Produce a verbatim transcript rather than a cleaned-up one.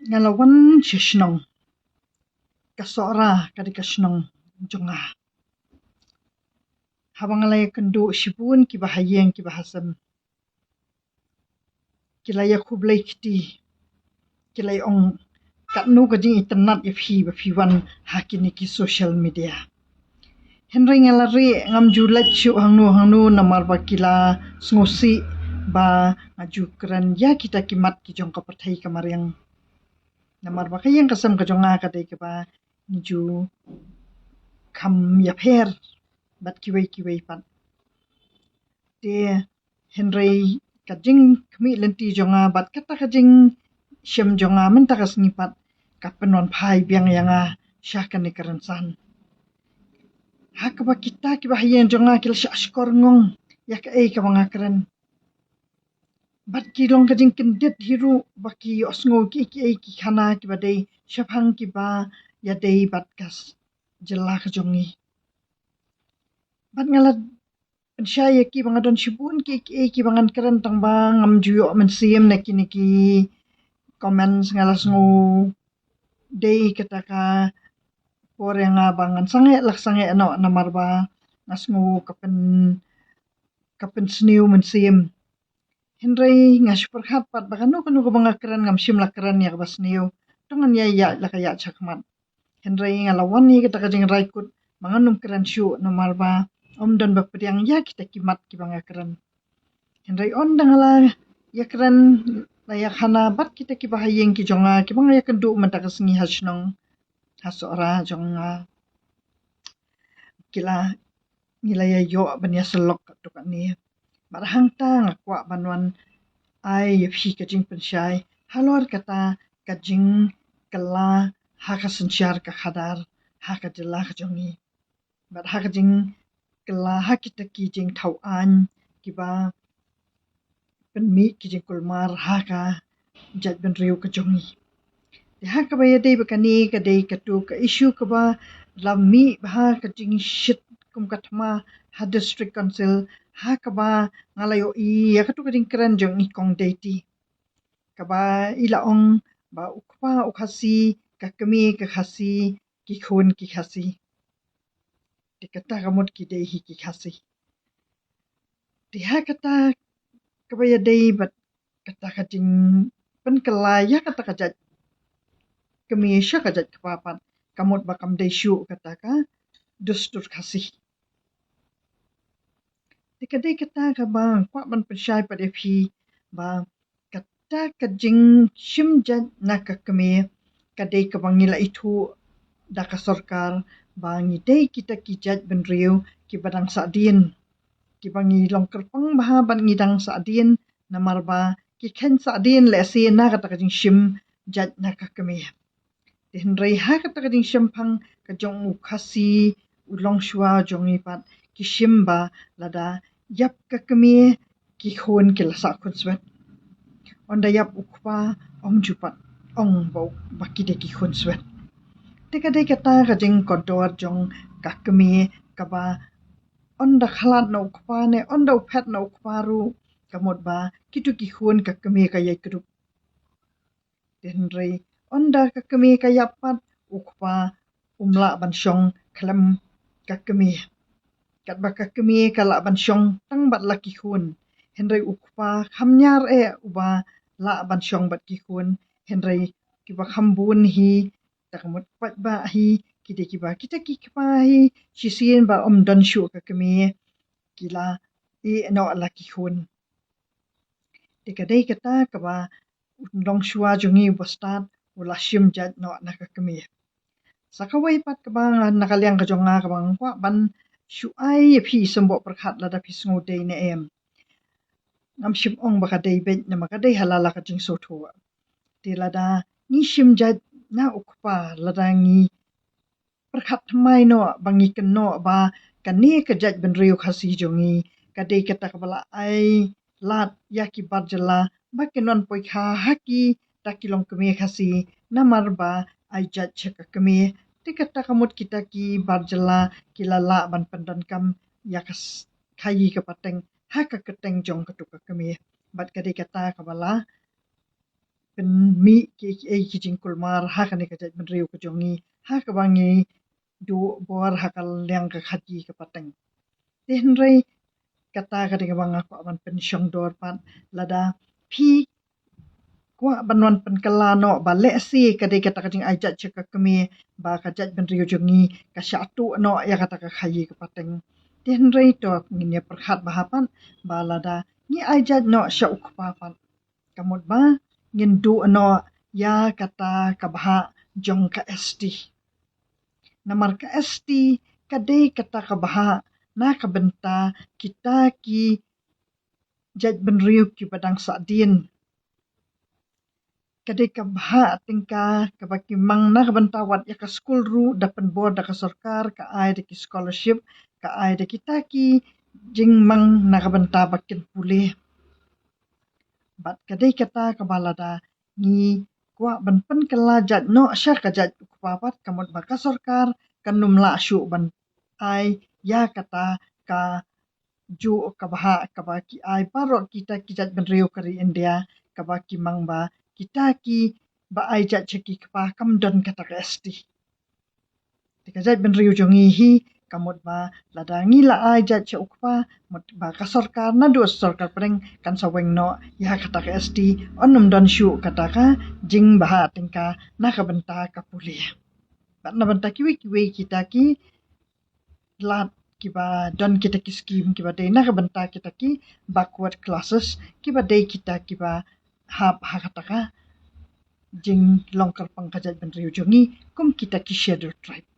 Nga la wan sha shnong. Ka Sohra ka dei ka shnong jong nga. Haba nga la ïakynduh shibun kiba ha ïing kiba ha sem, ki la ïakhublei kti, ki la ïa ong, katno ka jingitynnad ïa phi ba phi wan ha kine ki social media. Hynrei nga la rieh, ngam ju leit shuh hangno hangno namar ba ki la sngewsih ba nga ju kren ïa kita ki mat ki jong ka pyrthei ka mariang. Namar ba ka ïing ka sem ka jong nga ka dei kaba ngi ju kham ïapher bad kiwei kiwei pat. Te hynrei ka jingkhmih lynti jong nga bad kata ka jingshem jong nga mynta ka sngi pat ka pynwanphai biang ïa nga sha kane ka rynsan. Ha kaba kita kiba ha ïing jong nga ki la shah shkor ngong ïa kaei kaba nga kren. Bad ki long ka jingkyndit hi ruh ba ki ïohsngew kiei kiei ki khana kiba dei shaphang kiba ïadei bad ka jylla ka jong ngi. Bad nga la pynshai ïa ki ba nga don shibun kiei kiei kiba ngan kren tang ba ngam ju ïoh mynsiem na kine ki comments. Nga la sngew dei kata ka por ïa nga ba ngan sangeh la sangeh noh namar ba nga sngew ka pyn, ka pynsniew mynsiem. Hynrei nga shu pyrkhat pat ba kano kano kaba nga kren ngam shym la kren ïa kaba sniew. Tang ngan ïa ïaid la ka ïaid shakhmat. Hynrei nga la wan ïa kata ka jingrai kut ba ngan ym kren shuh namar ba ym don ba pdiang ïa kita ki mat kiba nga kren. Hynrei ynda nga la ïa kren, la ïa khana bad kita kiba ha ïing ki jong nga kiba nga ïakynduh mynta ka sngi ha shnong ha Sohra jong nga, ki la, ngi la ïa ïoh ban ïa sylok katto katne. Bad hangta nga kwah ban wan ai ïa phi ka jingpynshai halor kata ka jingkylla ha ka synshar ka khadar ha ka jylla ka jong ngi. Bad ha ka jingkylla ha kita ki jingthaw aiñ kiba pynmih ki jingkulmar ha ka jaitbynriew ka jong ngi. Te ha kaba ïadei bad kane ka dei katu ka issue kaba la mih bha ka jingshit kum ka thma ha District Council, ha kaba nga la ïohi ïa katu ka jingkren jong i Kong Deiti, kaba i la ong ba u kpa u Khasi, ka kmie ka Khasi, ki khun ki Khasi. Te kata ka mut ki dei hi ki Khasi. Te ha kata kaba ïadei bad kata ka jingpynkylla ïa kata ka jait kmie sha ka jait kpa pat, ka mut ba kam dei shuh kata ka dustur Khasi. Te ka dei kata kaba kwah ban pynshai pat ïa phi ba kata ka jingshim jait na ka kmie ka dei kaba ngi la ithuh da ka sorkar ba ngi dei kita ki jaitbynriew kiba dang sahdien, kiba ngi long kyrpang bha ban ngi dang sahdien namar ba ki kheiñ sahdien lehse na kata ka jingshim jait na ka kmie. Te hynrei ha kata ka jingshemphang ka jong u Khasi, u longshuwa jong ngi pat, ki shim ba lada ïap ka kmie, ki khun ki la sah khunswet. Ynda ïap u kpa, ym ju pat ong ba u, ba ki dei ki khunswet. Te ka dei kata ka jingkordor jong ka kmie kaba ynda khlad na u kpa ne ynda u phet na u kpa ruh, ka mut ba kitu ki khun ka kmie ka ïai kdup. Te hynrei ynda ka kmie ka ïap pat, u kpa um lah ban shong khlem ka kmie. Katba ka kmie ka lah ban shong tang bad la ki khun, hynrei u kpa kham ñiar eh uba lah ban shong bad ki khun. Hynrei kiba kham bun hi, ta ka mut paidbah hi, ki dei kiba, kita ki kpa hi, shisien ba ym don shuh ka kmie, ki la ïeh noh la ki khun. Te ka dei kata kaba u longshuwa jong ngi uba stad u la shim jait noh na ka kmie. Sa kawei pat kaba nga, na ka liang ka jong nga kaba nga kwah ban shu ai ïa phi i symboh pyrkhat lada phi sngewdei ne em. Ngam shym ong ba ka dei beit namar ka dei ha la la ka jingsngewthuh. Te lada ngi shim jait na u kpa, lada ngi pyrkhat thymmai noh ba ngi kynnoh ba kane ka jaitbynriew Khasi jong ngi ka dei kata kaba la ai lad ïa ki bar jylla ba kin wan poi kha ha kita ki longkmie Khasi namar ba ai jait sha ka kmie. Te kata ka mut kita ki bar jylla ki la lah ban pyndonkam ïa ka s-, khaïi ka pateng ha ka kyrteng jong katu ka kmie. Bad ka dei kata kaba la pynmih ki, ki, ki jingkulmar ha kane ka jaitbynriew ka jong ngi, ha kaba ngi duh bor ha ka liang ka khaji ka pateng. Te hynrei kata ka dei kaba nga kwah ban pynshong dor pat, lada phi kwah ban wan pynkylla noh ba lehse ka dei kata ka jingai jait sha ka kmie ba ka jaitbynriew jong ngi ka shah tuh noh ïa kata ka khaji ka pateng. Te hynrei to ngin ïa pyrkhat bha pat ba lada ngi ai jait noh sha u kpa pat, ka mut ba ngin duh noh ïa kata ka bhah jong ka S T. Namar ka S T ka dei kata ka bhah na ka bynta kita ki jaitbynriew kiba dang sahdien. Ka dei ka bhah tyngka kaba ki mang na ka bynta wat ïa ka skul ruh da pynbor da ka sorkar, ka ai da ki scholarship, ka ai da kita ki jingmang na ka bynta ba kin pule. Bad ka dei kata kaba lada ngi kwah ban pynkylla jait noh sha ka jait u kpa pat, ka mut ba ka sorkar kan ym lah shuh ban ai ïa kata ka juh ka bhah kaba ki ai baroh kita ki jaitbynriew ka ri India, kaba ki mang ba kita kiba ai jait sha ki kpa kam don kata ka S T. Te ka jaitbynriew jong ngi hi, ka mut ba lada ngi la ai jait sha u kpa, mut ba ka sorkar, naduh sorkar pdeng, kan sa weng noh ïa kata ka S T, yn ym don shuh kata ka jingbhah tyngka na ka bynta ka pule. Bad na bynta kiwei kiwei kita ki lad kiba don kita ki skim kiba dei na ka bynta kita ki backward classes, kiba dei kita kiba hap ha kata ka jinglong kyrpang ka jaitbynriew jong ngi kum kita ki scheduled tribe.